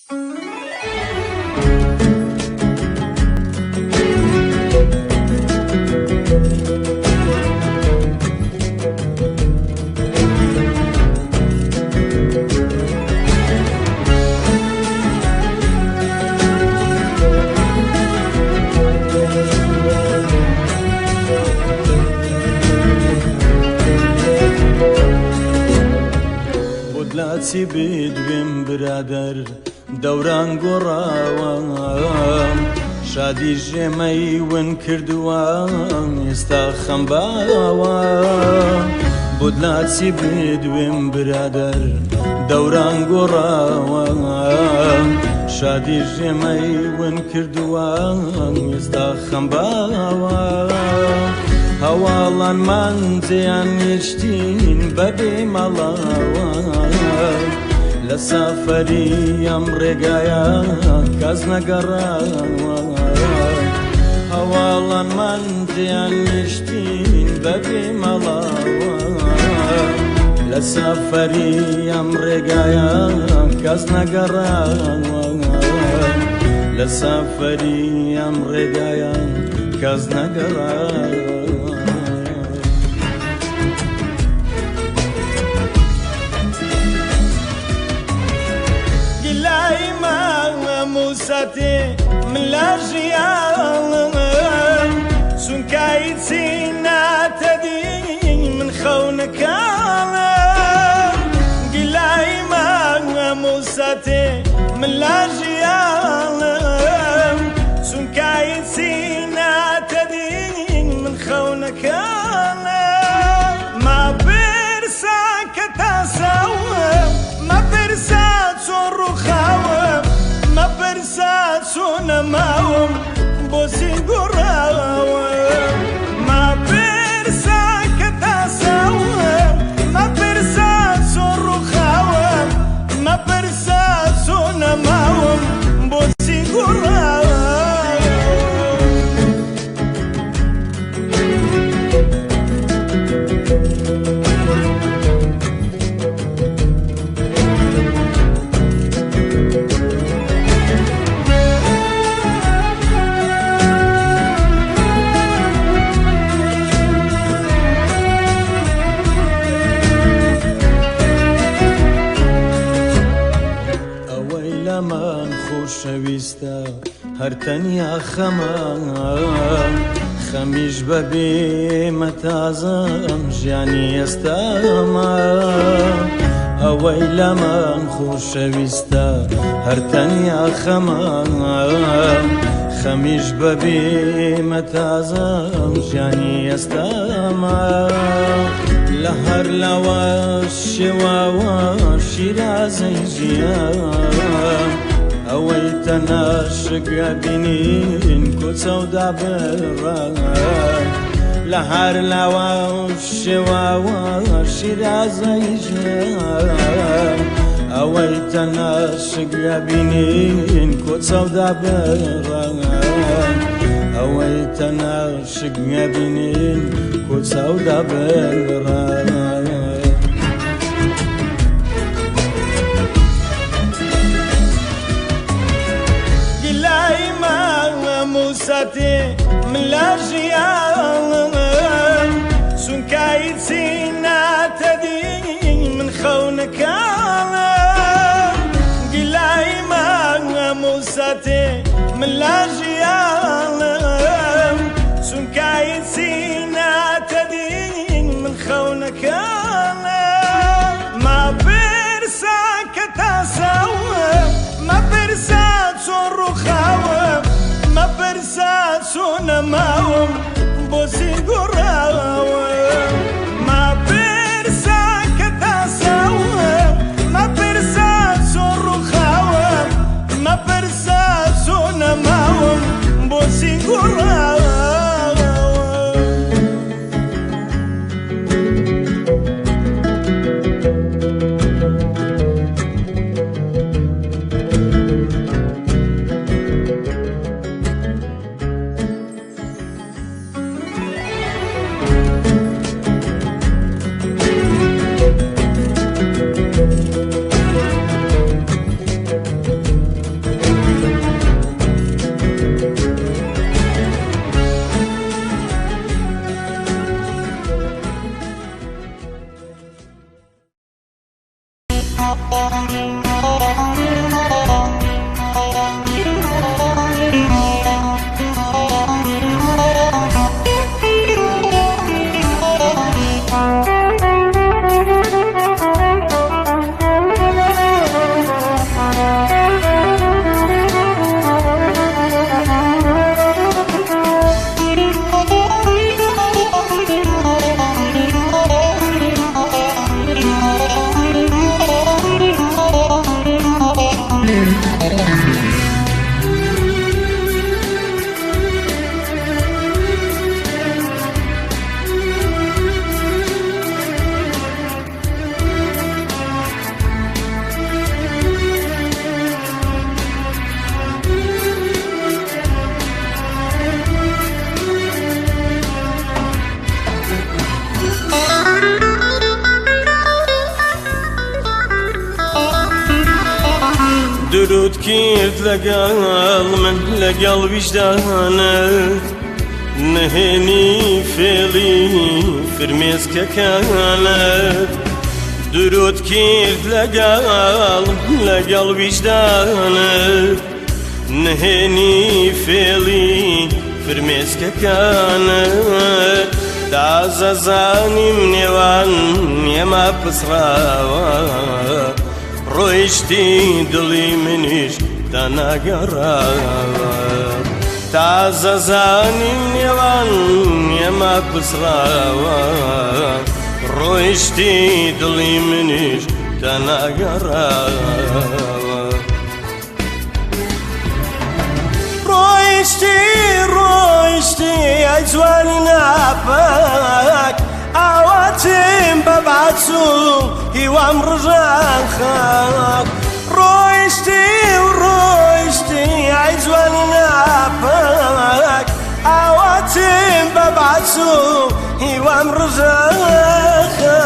چی بدوێم برادەر دەوران گۆڕاوە شادی ژێمەی ون کردووە ئێستا خەمباوە بۆت لاچی بدوێم برادەر دەوران گۆڕاوە شادی ژێمەی ون کردووە ئێستا خەمباوە هەواڵانمان جێیان نیشتین بەبێ ماڵاوە لە سەفەری ئەم ڕێگایە کەس نەگەڕاوە هەواڵانمان جێیان نیشتین بەبێ ماڵاوە لە سەفەری ئەم ڕێگایە کەس نەگەڕاوە لە سەفەری ئەم ڕێگایە کەس نەگەڕاوە. موساتێ من لە ژیانم چونکە هیچی ناتەدی من خەونەکانم گیلای مامۆساتێ من لە ژیانم چونکە هیچی ناتەدی من خەونەکانم ما پرسە کە تاساوم ما پرسە چۆن ڕووخاوم ما پرسە چۆن نەماوم بۆچی گۆڕاوم ما پرسە کە تاساوم ما پرسە چۆن ڕووخاوم ما پرسە چۆن نەماوم بۆچی گۆڕاوم. خۆشەویستە هەر تەنیا خەمە خەمیش بەبێ مەتازەم ژیانی ئێستامە ئەوەی لەمان خۆشەویستە هەر تەنیا خەمە خەمیش بەبێ مەتازەم ژیانی ئێستامە لە هەر لەوە شێواوە شیرازەی ژیان ئەوەی تەناشگە بینین کۆچەودا بڕە لە هەر لاوە شێواوە شیرازەی ژیان ئەوەی تەناشگە بینین کۆچەودا بڕە ئەوەی تەناشگە بینین کۆچەودا بڕە. موساتێ من لە ژیانم چونکە هیچی ناتەدی من خەونەکانم گیلای مامۆساتێ من لە ژیانم چونکە هیچی ناتەدی من خەونەکانم ما پرسە کە تاساوم ما پرسە چۆن ڕووخاوم ما پرسە چۆن نەماوم درود کرد لەگەڵ من لەگەڵ ویژدانت نهێنی فێڵی فرمێسکەکانت درود کرد لەگەڵ لەگەڵ ویژدانت نهێنی فێڵی فرمێسکەکانت تازە زانیم نێوان ئێمە پسڕاوە ڕۆیشتی دڵی منیش داناگەڕاوە تازە زانیم نێوان ئێمە پسڕاوە ڕۆیشتی دڵی منیش داناگەڕاوە ڕۆیشتی ڕۆیشتی ئەی جوانی ناپاک ئاواتیم بە باچوو هیوام ڕژان خاک ڕۆیشتی و ڕۆیشتی ئەی جوانی ناپاک ئاواتیم بە باچوو هیوام ڕژان خاک.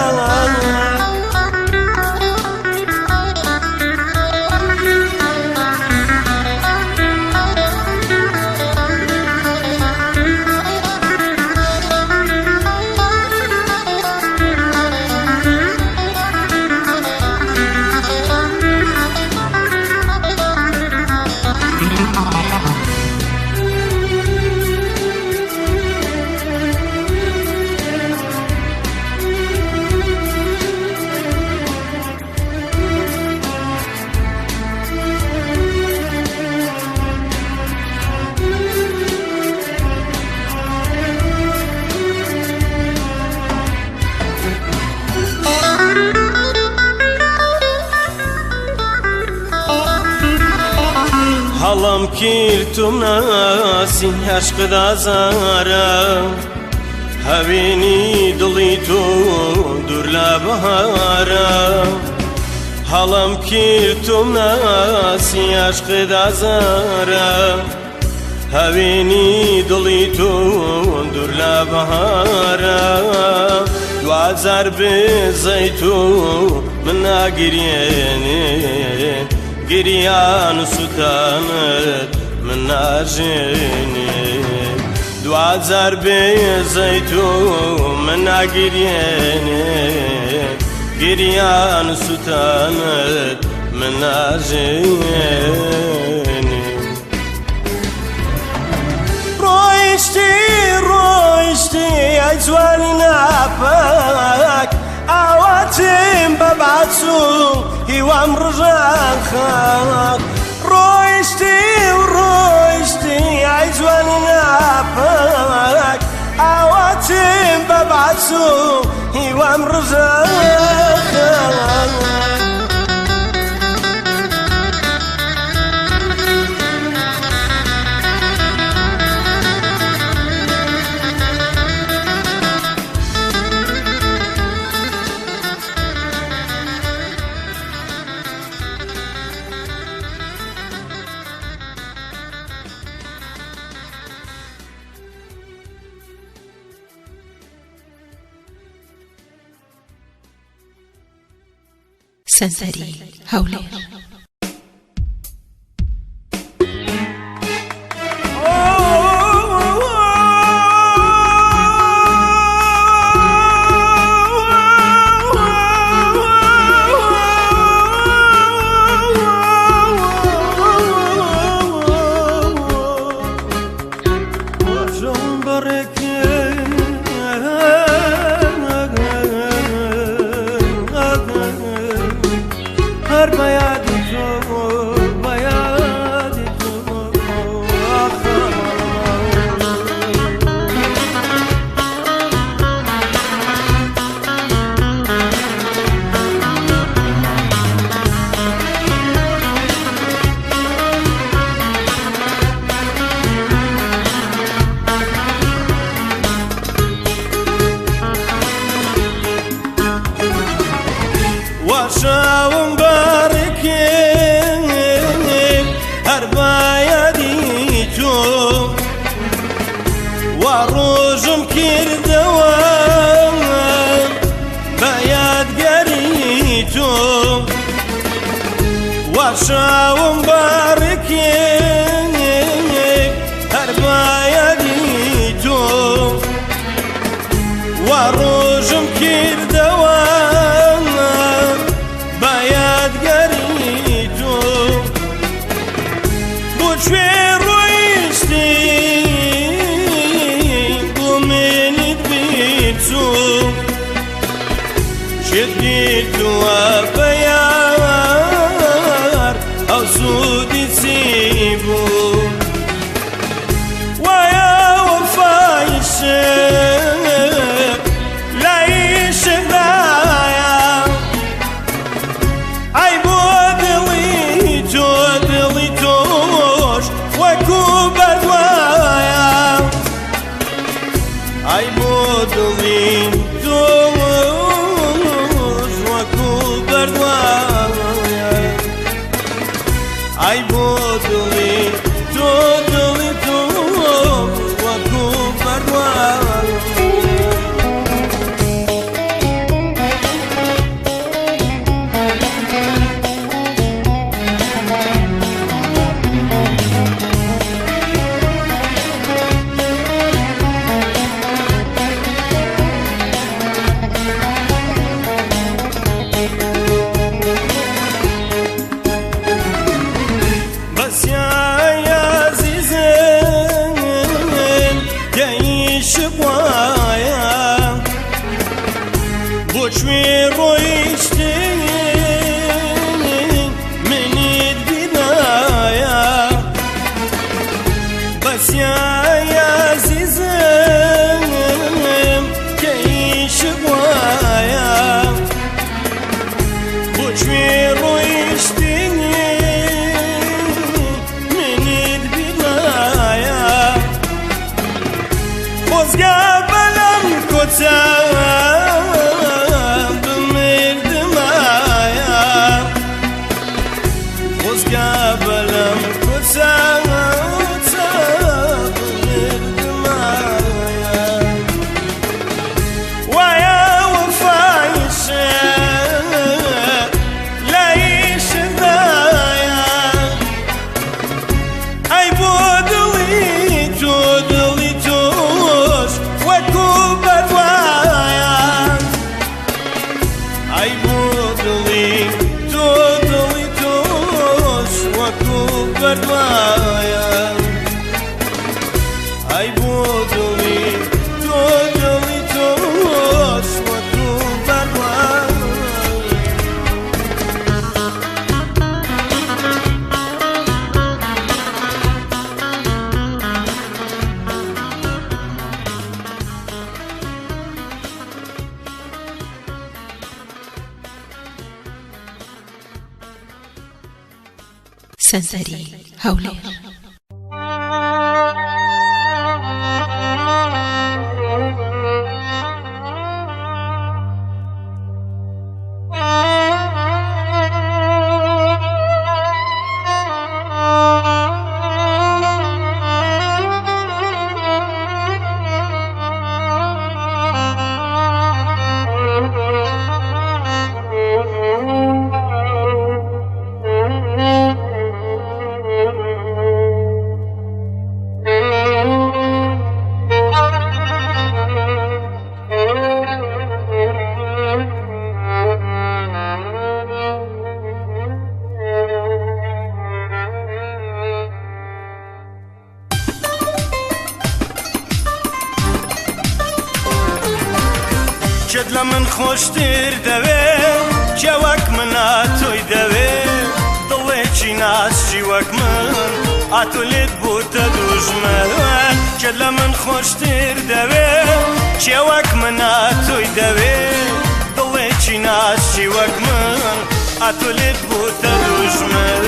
هەڵم کرد تۆم ناسی عشقت ئازارە هەوێنی دڵی تۆ دوور لە بەهارە هەڵم کرد تۆم ناسی عشقت ئازارە هەوێنی دڵی تۆ دوور لە بەهارە دواجار بزەی تۆ من ناگریێنێ گریان و سوتانت من ناژێنێ دواجار بێزەی تۆ من ناگریێنێ گریان و سوتانت من ناژێنێ ڕۆیشتی ڕۆیشتی ئەی جوانی ناپاک ئاواتیم بە باچوو هیوام ڕژان خاک ڕۆیشتی و ڕۆیشتی ئەی جوانی ناپاک ئاواتیم بە باچوو هیوام ڕژان خاک. سەنتەری هەولێر. بە یادی تۆ، بە یادی تۆ واشاوم بارکێ هەر بایادی تۆ، وا ڕۆژم کردەوە بە یادگەری تۆ. واشاوم بارکێ هەر بایادی تۆ، وا ڕۆژم کردەوە بە یادگەری تۆ. بۆ کوێ ڕۆیشتی بۆ منیت بیرچوو، شت گرتووە بە یار ئەو سوودی چی بوو؟ وایە وەفای شک لای شکدایە، ئای بۆ دڵی تۆ، دڵی تۆش وەکو بەردوایە. ئای بۆ دڵی تۆش وەکو بەردوایە، ئای بۆ دڵی تۆ، دڵی تۆش وەکو بەردوایە. بەس یای عەزیزم گەیشت وایە، بۆ کوێ ڕۆیشتی منیت بینایە؟ بەس یای عەزیزم گەیشت وایە، بۆ کوێ ڕۆیشتی منیت بینایە؟ خۆزگە بەلەم کۆچە بمردمایە، خۆزگە بەلەم کۆچە بمردمایە. وایە وەفای شک لای شکدایە، ئای بۆ دڵی تۆ، دڵی تۆش وەکو بەردوایە. ئای بۆ دڵی تۆ، دڵی تۆش وەکو بەردوایە. ئای بۆ دڵی تۆ، دڵی تۆش وەکو بەردوایە. سەنتەری هەولێر. کێت لە من خۆشتر دەوێ، کێ وەک منە تۆی دەوێ؟ ناسچی وەک من ئاتۆ لێت بۆتە دوژمن کێت لە من خۆشتر دەوێ کێ وەک من ئاتۆی دەوێ دڵێکی ناسچی وەک من ئاتۆ لێت بۆتە دوژمن.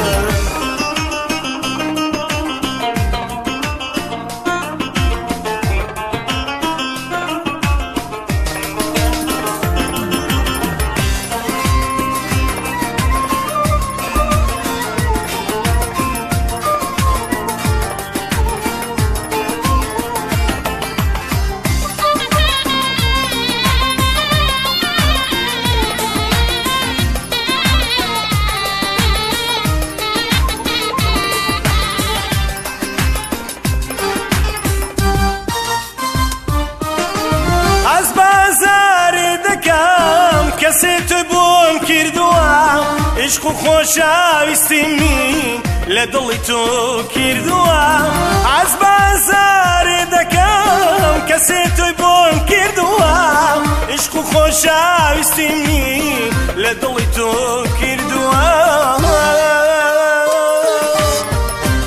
ئەز بازارێ دەکەم کەسێ تۆی بۆم کردووە عشق و خۆشەویستیمی لە دڵی تۆ کردووە ئەز بازارێ دەکەم کەسێ تۆی بۆم کردووە عشق و خۆشەویستیمی لە دڵی تۆ کردووە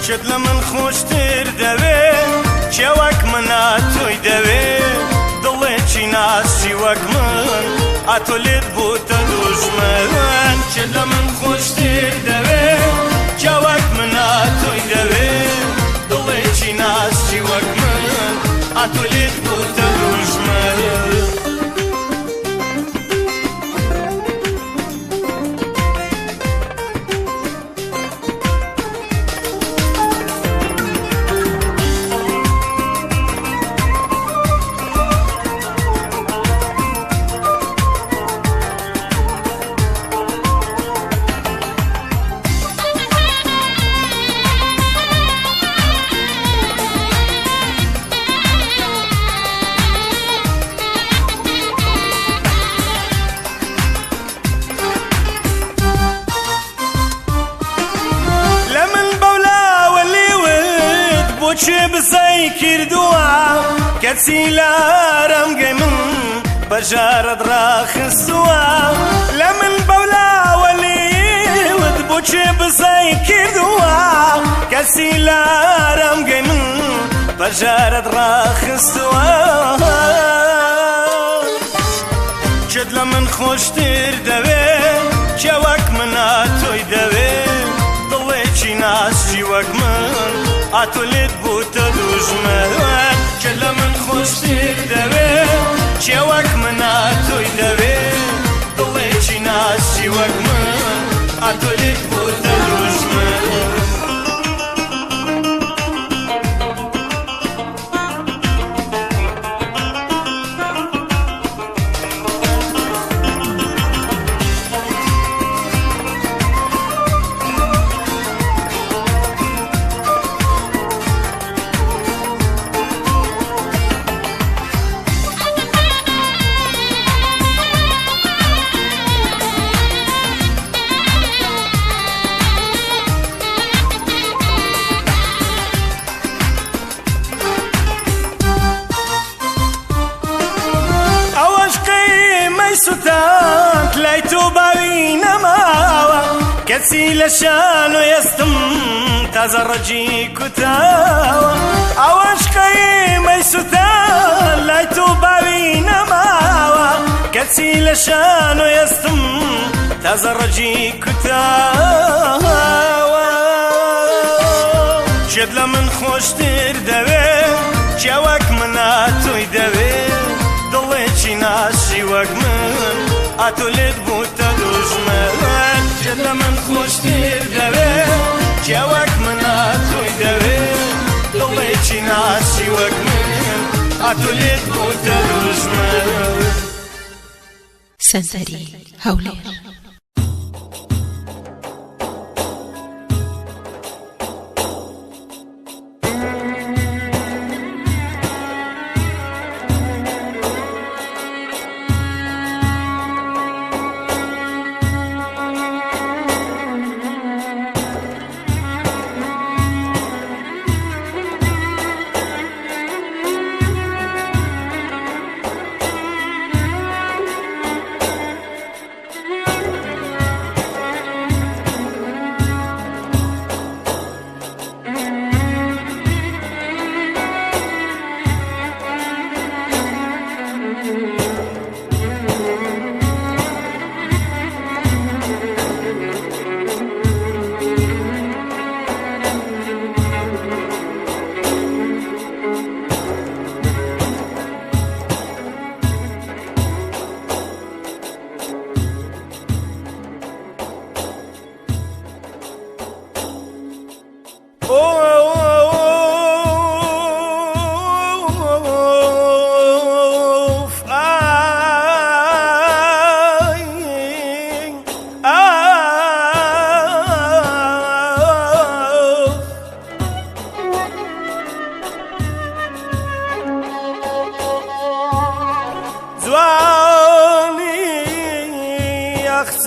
کێت لە من خۆشتر دەوێ کێ وەک من ئاتۆی دەوێ دڵێکی ناسچی وەک من ئاتۆ لێت بۆتە دوژمن کێت لە من خۆشتر دەوێ کێ وەک من ئاتۆی دەوێ دڵێکی ناسچی وەک من ئاتۆ لێت بۆتە دوژمن. لە من بەولاوە لێوت بۆچێ بزەی کردووە کەچی لارەمگەی من بەژارەت ڕاخستووە لە من بەولاوە لێوت بۆچێ بزەی کردووە کەچی لارەمگەی من بەژارەت ڕاخستووە کێت لە من خۆشتر دەوێ کێ وەک من ئاتۆی دەوێ دڵێکی ناسچی وەک من ئاتۆ لێت بۆتە دوژمن کێت لە من خۆشتر دەوێ کێ وەک من ئاتۆی دەوێ دڵێکی ناسچی وەک من ئاتۆ لێت بۆتە دوژمن. ئەوەش قیمەی سوتاند لای تۆ باوی نەماوە کەچی لە شان و ئێستم تازە ڕەگی کوتاوە ئەوەش قیمەی سوتاند لای تۆ باوی نەماوە کەچی لە شان و ئێستم تازە ڕەگی کوتاوە کێت لە من خۆشتر دەوێ کێ وەک من ئاتۆی دەوێ دڵێکی ناسچی وەک من ئاتۆ لێت بۆتە دوژمن کێت لە من خۆشتر دەوێ کێ وەک من ئاتۆی دەوێ دڵێکی ناسچی وەک من ئاتۆ لێت بۆتە دوژمن. سەنتەری هەولێر.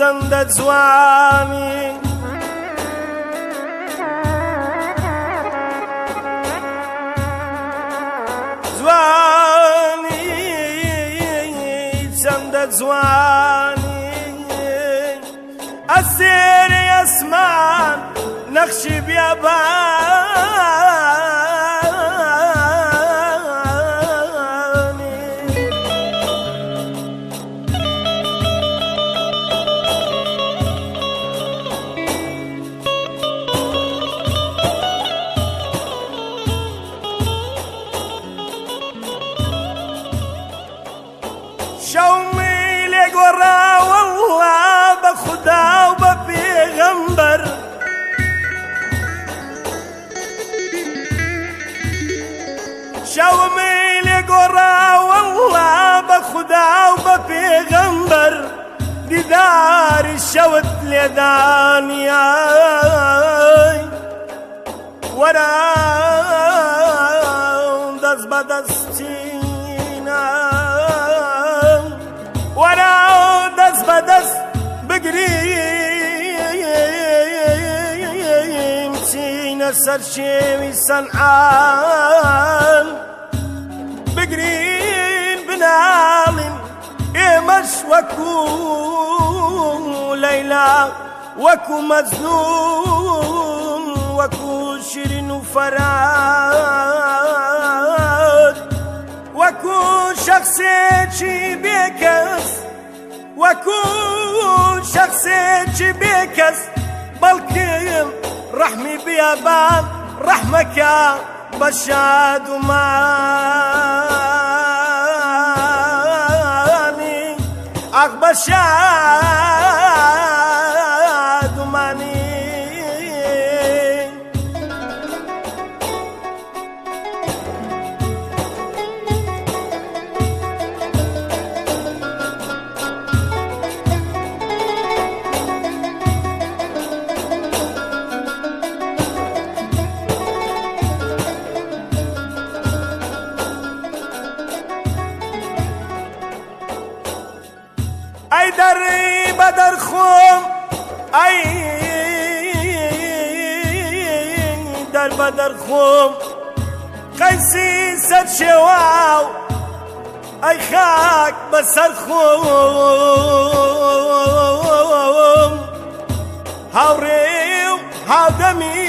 چەندە جوانی. جوانی چەندە جوانی، ئەسێری ئەسمان نەخشی بیابانی. شەومی لێگۆڕاوەڵا بە خودا و بە پێغەمبەر، شەومی لێگۆڕاوەڵا بە خودا و بە پێغەمبەر، دیداری شەوت لێدانیای وەرە دەست بە دەستینە، وەرە دەست بە دەست بگریم چینە سەر شێوی سەنعان، بگرین بناڵین ئێمەش وەکو لەیلا، وەکو مەجنون، وەکو شیرین و فەراد، وەکو شەخسێکی بێکەس، وەکو شەخسێکی بێکەس، بەڵکم ڕەحمی بیابان ڕەحمەکە بە شادومانی، ئاخ بە شادومانی. ئەی دەری بەدەرخۆم، ئەی دەر بەدەرخۆم، قەیسی سەر شێواو، ئەی خاک بەسەر خۆم، هاوڕێ و هاودەمی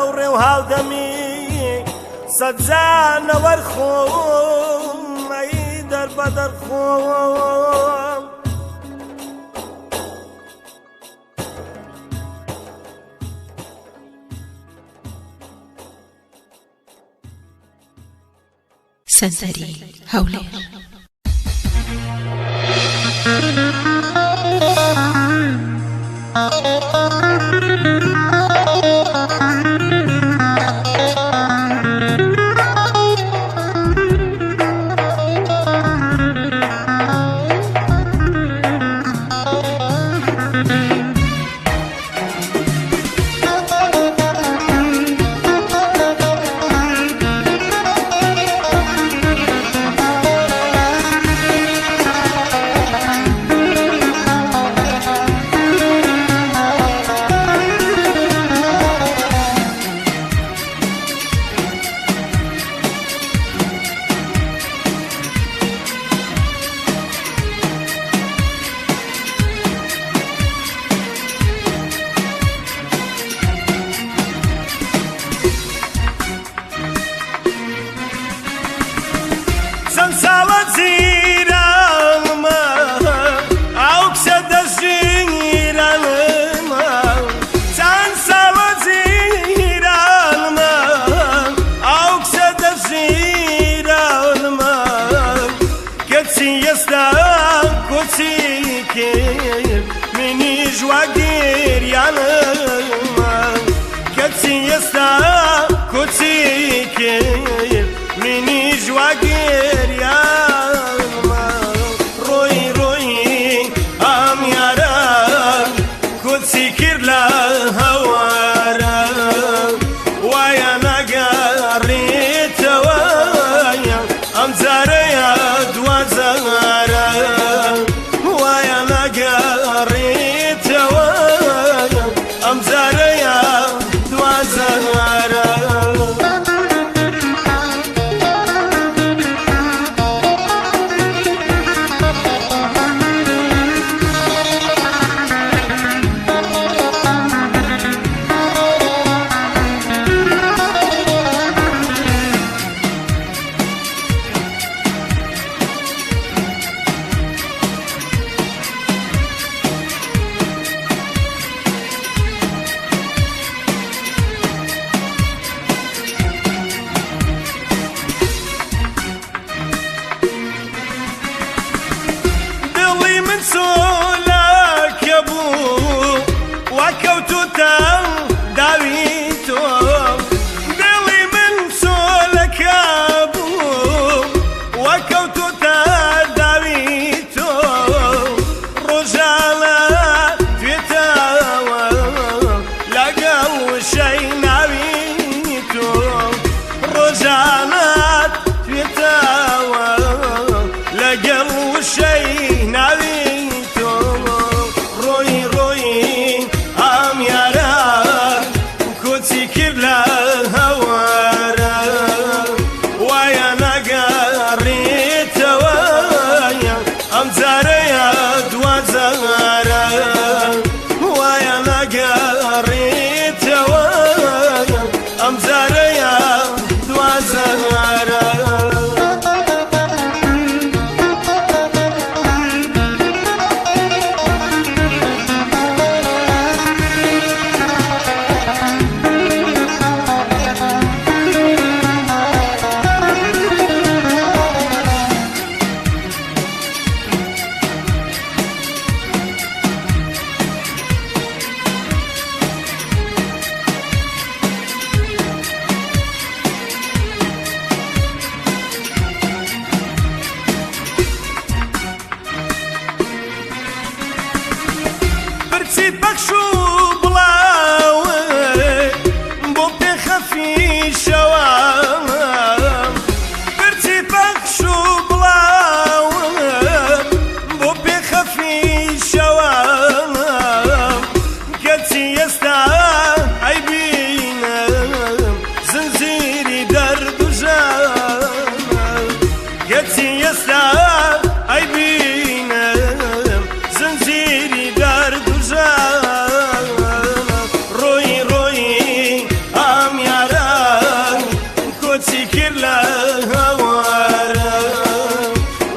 ئەخاوڕێ و هاودەمی سەجانەوەر خۆم، ئەی دەر بەدەر خۆم. سەنتەری هەولێر. چەند ساڵە جیرانمە، ئەو کچە دەژیرانمە، چەند ساڵە جیرانمە، ئەو کچە دەژیرانمە، کەچی ئێستا کۆچی کرد منیش وا گریانمە، کەچی ئێستا کۆچی کرد منیش وا گریانمە. ڕۆی ڕۆی ئەم یارە کۆچی کرد لە هەوارە، وایە ناگەڕێتەوە ئەم جارەیە. من چۆلەکە بوو وا کەوتوتە داوی تۆ، دڵی من چۆلەکە بوو وا کەوتوتە داوی تۆ، ڕۆژانە توێتەوە لەگەڵ وشەی ناوی تۆ، ڕۆژانە توێتەوە لەگەڵ وشەی ناوی تۆ. ڕۆی ڕۆی ئەم یارە کۆچی کرد لە هەوارە، وایە نەگەڕێتەوە ئەم جارەیە دواجارە، وایە نەگەڕێتەوە ئەم جارەیە دواجارە. پرچی پەخش و بڵاوە بۆ پێخەفی شەوام، پرچی پەخش و بڵاوە بۆ پێخەفی شەوام، کەچی ئێستا ئەیبینم زنجیری دەرد و ژانم، کەچی ئێستا ئەیبینم زنجیری دەرد و ژانم. ڕۆی ڕۆی ئەم یارە کۆچی کرد لە هەوارە،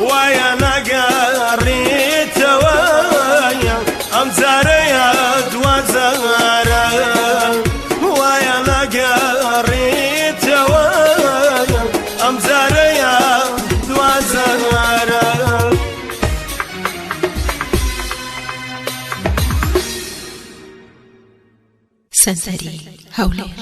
وایە نەگەڕێتەوە ئەم جارەیە دواجارە، وایە نەگەڕێتەوە ئەم جارەیە دواجارە. سەنتەری هەولێر.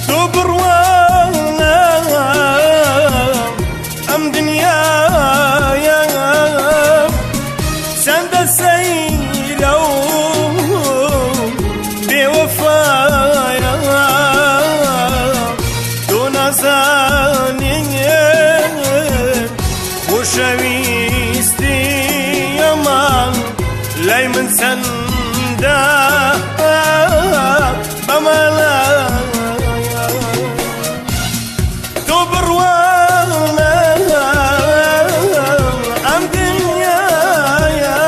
تۆ بڕوانە ئەم دنیایە چەندە سەیرە و بێوەفایە، تۆ نازانی خۆشەویستی ئەمان لای من چەندە بەمانە. تۆ بڕوانە ئەم دنیایە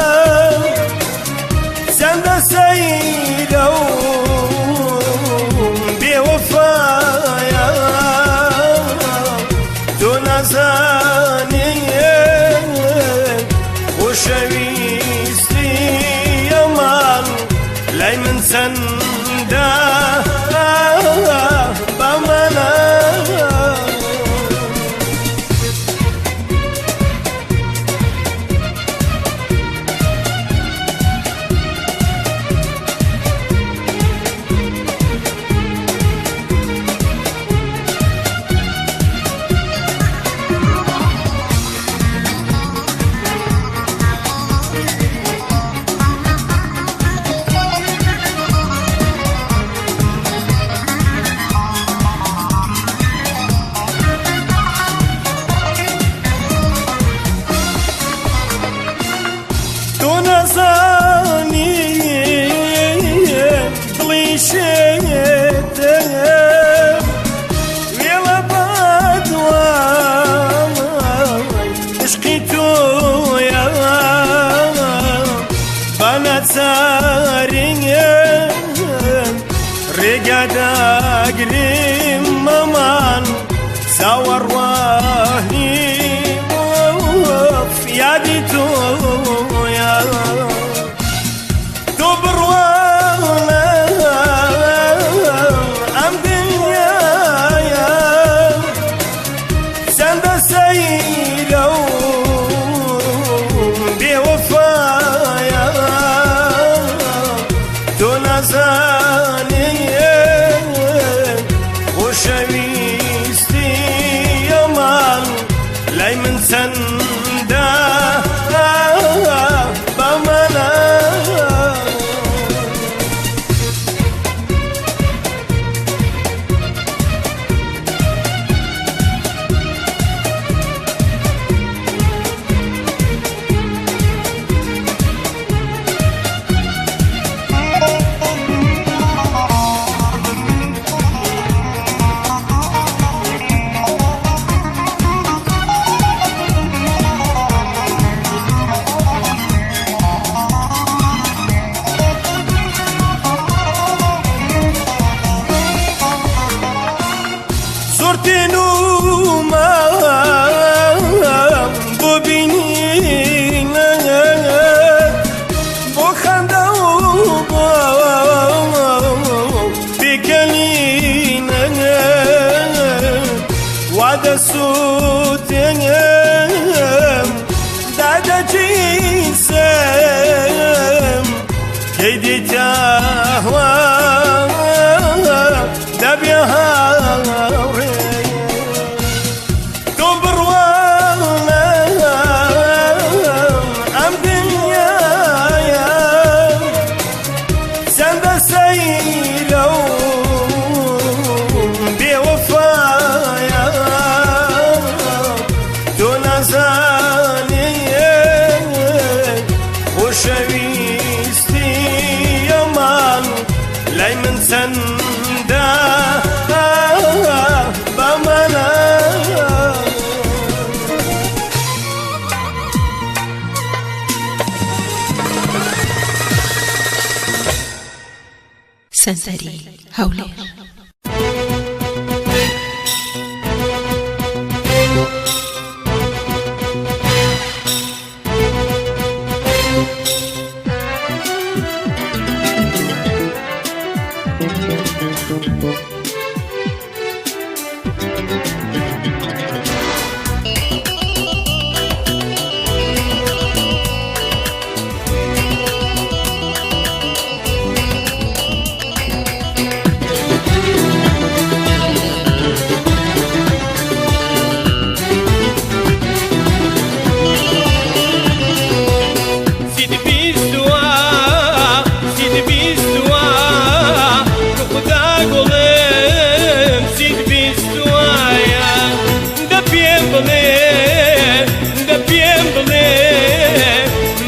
چەندە سەیرە و بێوەفایە، تۆ نازانی خۆشەویستی ئەمان لای من چەندە بەمانە. چاوەڕوانی یادی تۆیە. تۆ بڕوانە ئەم دنیایە چەندە سەیرە و بێوەفایە. تۆ نازانی خۆشەویستی ئەمان لای من چەندە بەمانە. زۆر تێنوومە بۆ بینینە، بۆ خەندە و بۆ پێکەنینە. وا دەسووتێنم دادەجیسم کەی دیتەوە دەبێ هاوڕێ. تۆ بڕوانە ئەم دنیایە چەندە سەیرە و بێوەفایە. تۆ نازانی خۆشەویستی ئەمان لای من چەندە بەمانە. سەنتەری هەولێر. سید بیستووە، سید بیستووە، خدا گوڵم سید بیستووەیە. دە پێم بڵێ، دە پێم بڵێ،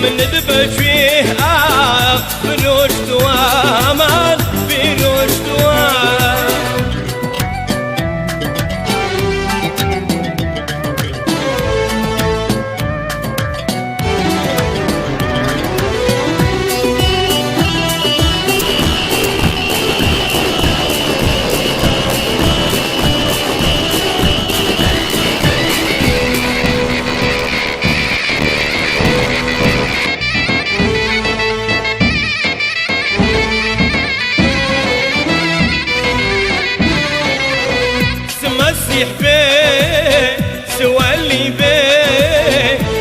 منت بەگوێ ئاخ فرۆشتووە، ئەمان فرۆشتووە. مسیح بێ سوەلی بێ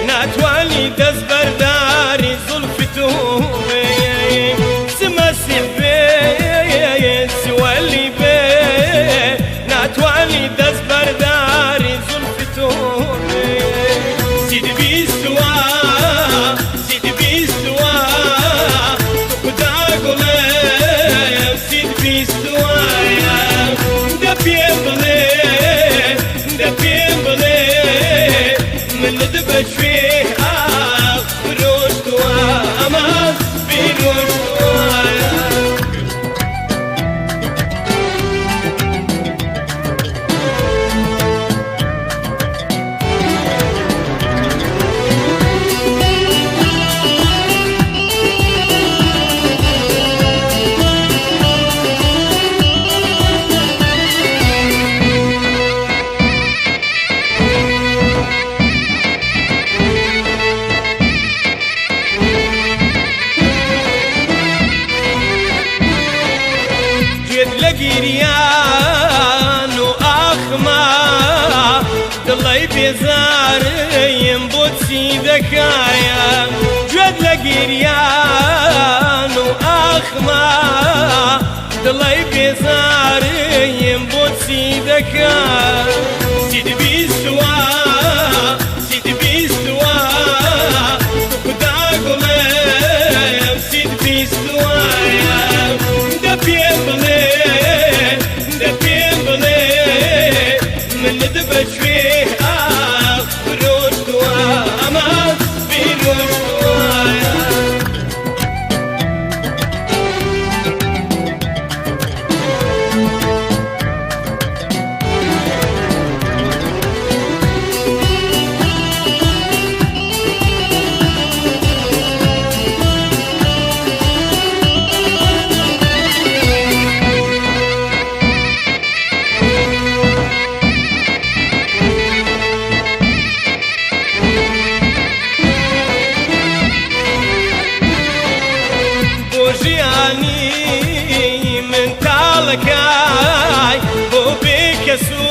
ناتوانی دەست بەرداری زولفی تۆ بێ. مسیح بێ سوەلی بێ ناتوانی دەست بەرداری زولفی تۆ بێ. سید بیستووە، سید بیستووە، خدا گوڵم سید بیستووەیە. دە پێم بڵێ، دە پێم بڵێ، منت بەگوێ ئاخ فرۆشتووە، ئەمان فرۆشتووە. بێزارم بۆچی دەکایە گوێت لە گریان و ئاخما دڵی بێزارم بۆچی دەکا سید بیستوە سید بیستوە خدا گوڵێم سید بیستوە دە پێم بڵێ دە پێم بڵێ منت بەگوێ ئاخ فرۆشتووە ئەمە بیرۆشتووە. بۆ ژیانی من تاڵەکای بۆ بێکەس و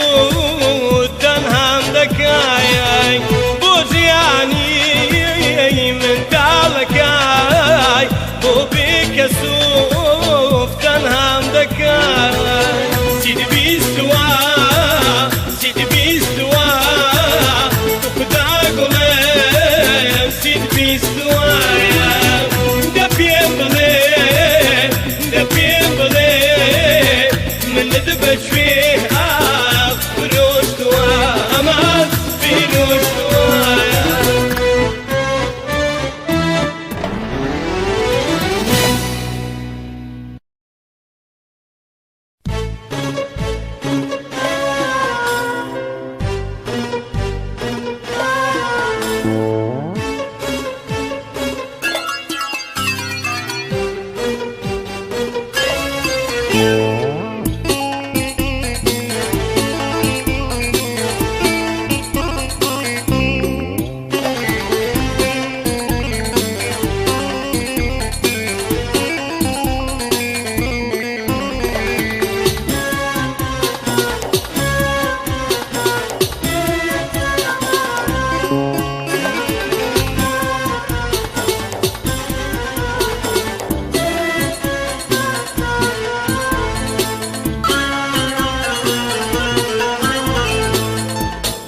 تەنهام دەکای بۆ ژیانی من تاڵەکای بۆ بێکەس و تەنهام دەکای سید بیستوە سید بیستوە خدا گوڵێم سید بیستوە دە پێم بڵێ دە پێم بڵێ منت بەگوێ ئاخ فرۆشتووە ئەمە بیرۆشتووە.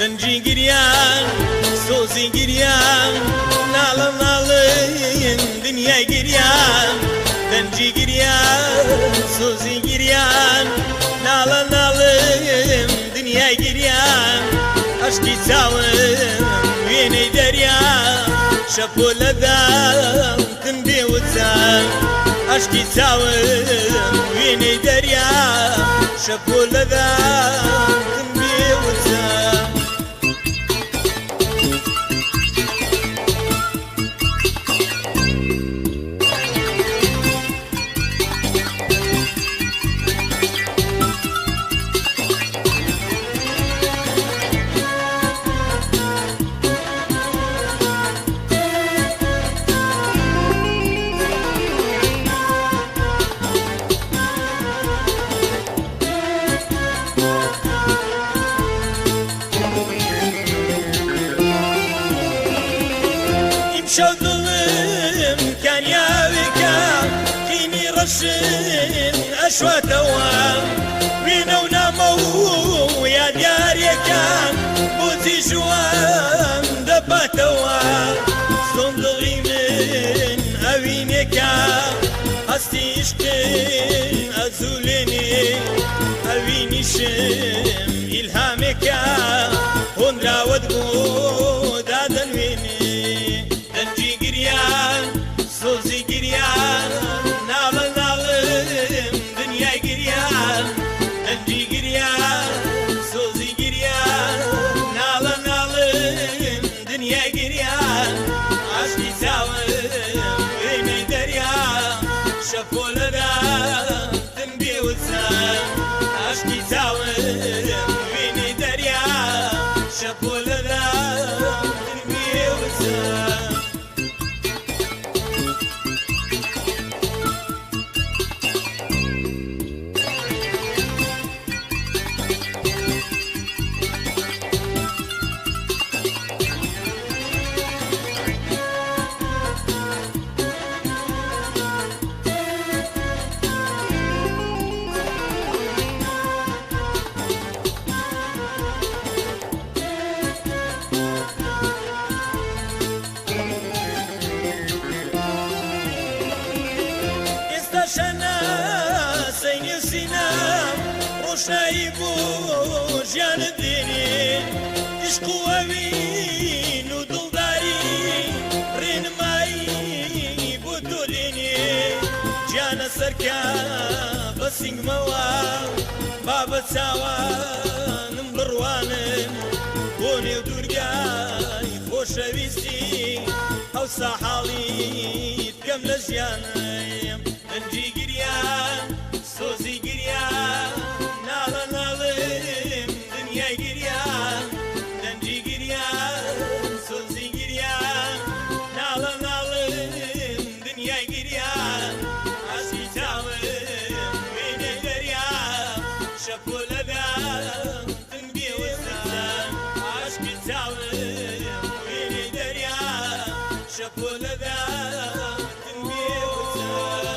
دەنگی گریان سۆزی گریان ناڵە ناڵن دنیای گریان دەنگی گریان سۆزی گریان ناڵە ناڵم دنیای گریان ئەشکی چاوم وێنەی دەریا شەپۆلەدام تن بێوچان ئەشکی چاوم وێنەی دەریا شەپۆلەدام تن بێوچان. ئیمشەو دڵم کانیاوێکە قینی ڕەشن ئەشواتەوە وێنە و نامە و یادگاریەکە بۆچی ژوان دەباتەوە سۆندڵی من ئەوینێکە هەستی عشقن ئەزولێنێ ئەوینیشم ئیلهامێکە هۆنراوەت بۆ دادەنوێنێ دەنگی گریان سۆزی گریان ناڵە ناڵم دنیای گریان دەنگی گریان سۆزی گریان ناڵە ناڵم دنیای گریان ئاشتی چاوم وێنەی دەریا شەپۆلەدا تن بێوچان ئاشتی چاوم وێنەی دەریا شەپۆلەدا تن بێوچان. ڕۆشنایی بۆ ژیانت دێنێ عشق و ئەوین و دڵداری ڕێنمایی بۆ تۆ دێنێ گیانە سەرکە بە سینگمەوە با بە چاوانم بڕوانم بۆ نێو دوورگای خۆشەویستی ئەوسا حاڵیت کەم لە ژیانم دەنگی گریان سۆزی گریان ناڵە ناڵم دنیای گریان دەنگی گریان سۆزی گریان ناڵە ناڵم دنیای گریان ئاشکی چاوم وێنەی دەریا شەپۆلەدام تن بێوەستان ئاشکی چاوم وێنەی دەریا شەپۆلەدام تن بێوەستان.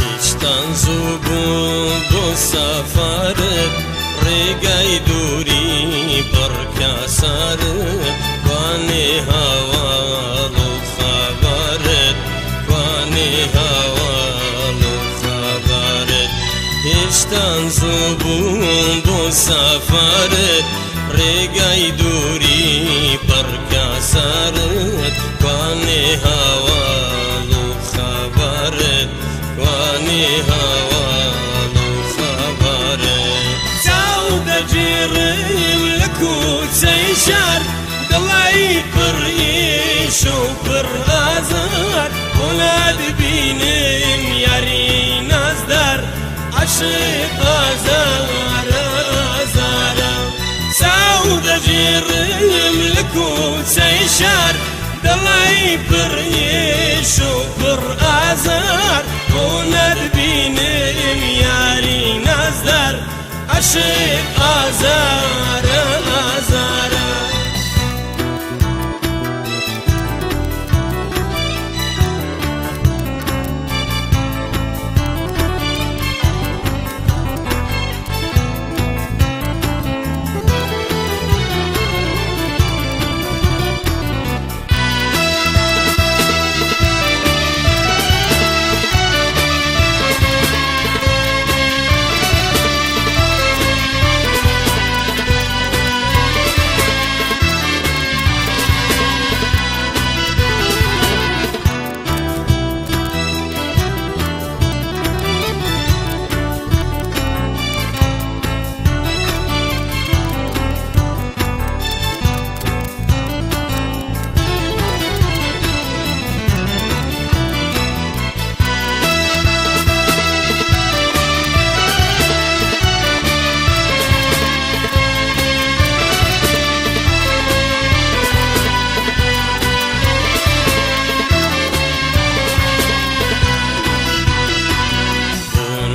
هیچتان زوو بوو بۆ سەفەرت ڕێگای دووری پڕ کاسارت کوانێ هەواڵ و خەبەرت کوانێ هەواڵ و خەبەرت هیچتان زوو بوو بۆ سەفەرت ڕێگای دووری پڕ کاسارت کوانێ هەواڵ و خەبەرت کوانێ هەواڵ و خەبەرت چاو دەگێڕم لە کوچەی شار دڵای پڕ ئیش و پڕ ئازار بۆ نادبینم یاری نازدار عاشق ئازار ئازارە چاو دەگێڕم لە کوچەی شار دڵای پڕ ئیش و پڕ ئازار بۆ نەربینم یاری نازدار عاشق ئازار ئازارە.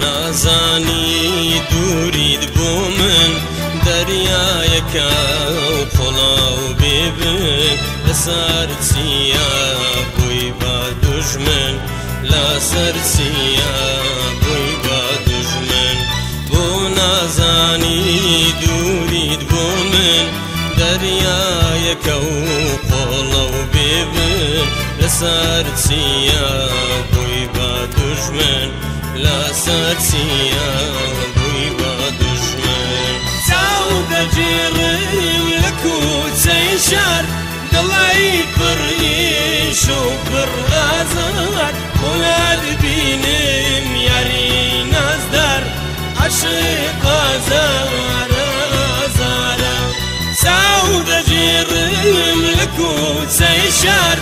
نازانی دووریت بۆ من دەریایەکە و قوڵاو بێبن لە لەسەر چیا بووی بە دوژمن، لەسەر چیا بووی بە دوژمن. بۆ نازانی دووریت بۆ من دەریایەکە و قۆڵە و بێبن، لەسەر چیا بووی بە دوژمن، لەسەر چیا بووی بە دوژمن. چاو دەگێڕم لە کوچەی شار، دڵی پڕ ئیش و پڕ ئازار، بۆ نادبینم یاری نازدار، عاشق ئازار ئازارە. چاو دەگێڕم لە کوچەی شار،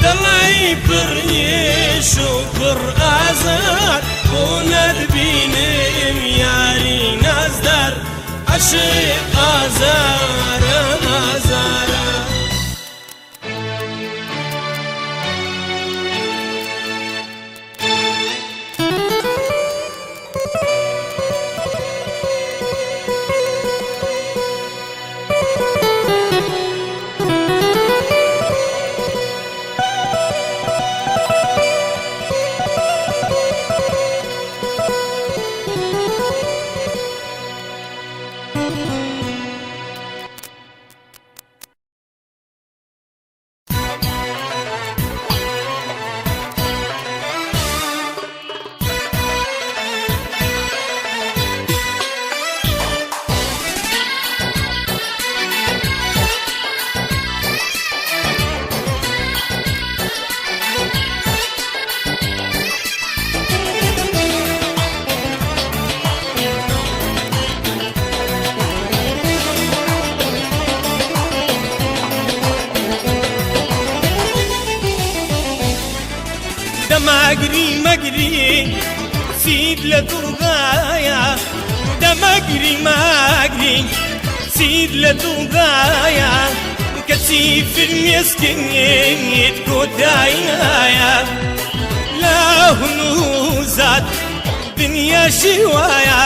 دڵی پڕ ئیش و پڕ ئازار، بۆ نادبینم یاری نازدار، عاشق ئازار ئازارە. دەماگری مەگری سید لە دڵدایە، دەمەگری ماگری سید لە دڵدایە، کەچی فرمێسکت کۆتایی نایە. لاهون و زاد دنیا شیوایە،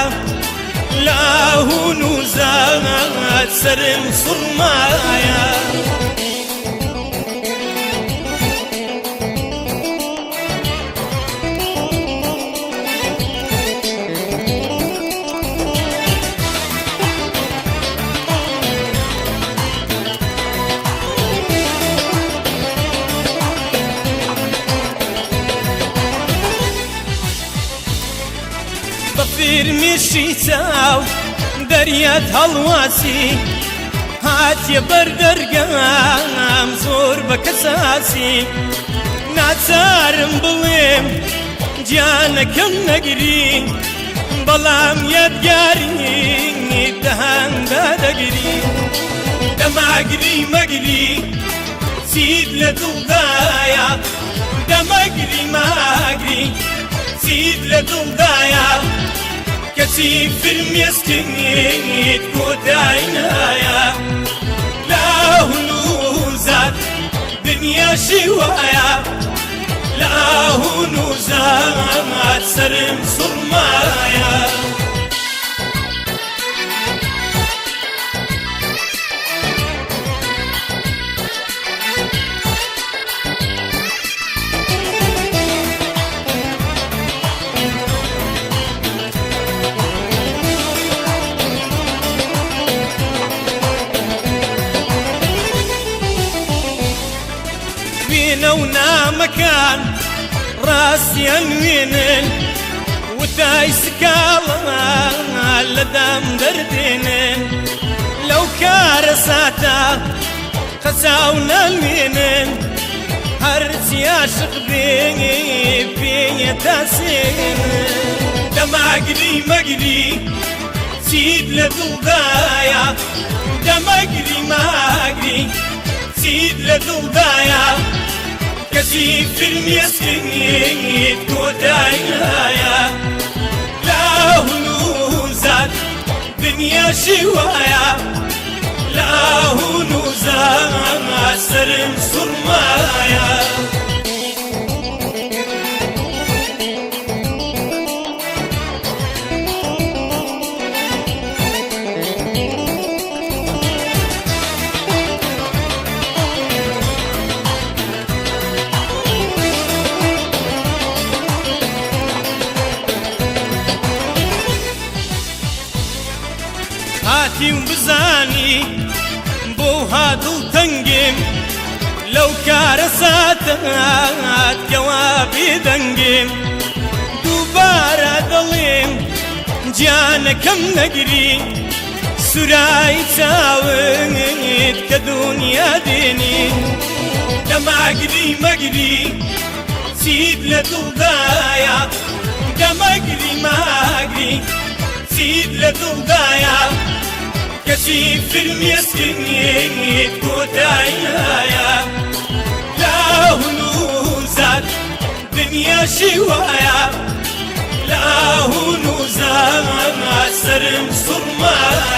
لاهون و زاد سەرم سوڕمایە. بە فرمێشی چاو دەریات هەڵواسی، هاتیە بەر دەرگام زۆر بە کەساسی، ناچارم بڵێم گیانەکەم نەگری، بەڵام یادگاری دەهاندا دەگری. دەماگری مەگری چیت لە دڵدایە، دەمەگری ماگری چیت لە دڵدایە، کەچی فرمێسکت کۆتایی نایە. لاهون و زاد دنیا شیوایە، لاهون و زاد سەرم سوڕمایە. وێنە و نامەکان ڕاستیان وێنن، وتای سکاڵا لە دام دەردێنن، لەو کارە ساتە قەچاو نالوێنن، هەرچی عاشق بێ پێیە تاسێنن. دەماگری مەگری چیت لە دڵدایە، دەمەگری ماگری چیت لە دڵدایە، کەچی فرمێسکت کۆتایی نایە. لاهون و زاد دنیا شیوایە، لاهون و زاد سەرم سوڕمایە. هاتی و بزانی بۆ ها دڵتەنگیم لەو کارەساتات کەوا بێدەنگیم. دووبارە دەڵێم گیانەکەم نەگری، سورای چاوت کە دونیا دێنی. دەماگری مەگری چیت لە دڵدایە، دەمەگری ماگری چیت لە دڵدایە، کەچی فرمێسکت کۆتاییایە. لاهون و زاد دنیا شیوایە، لاهون و زاد سەرم سوڕمایە.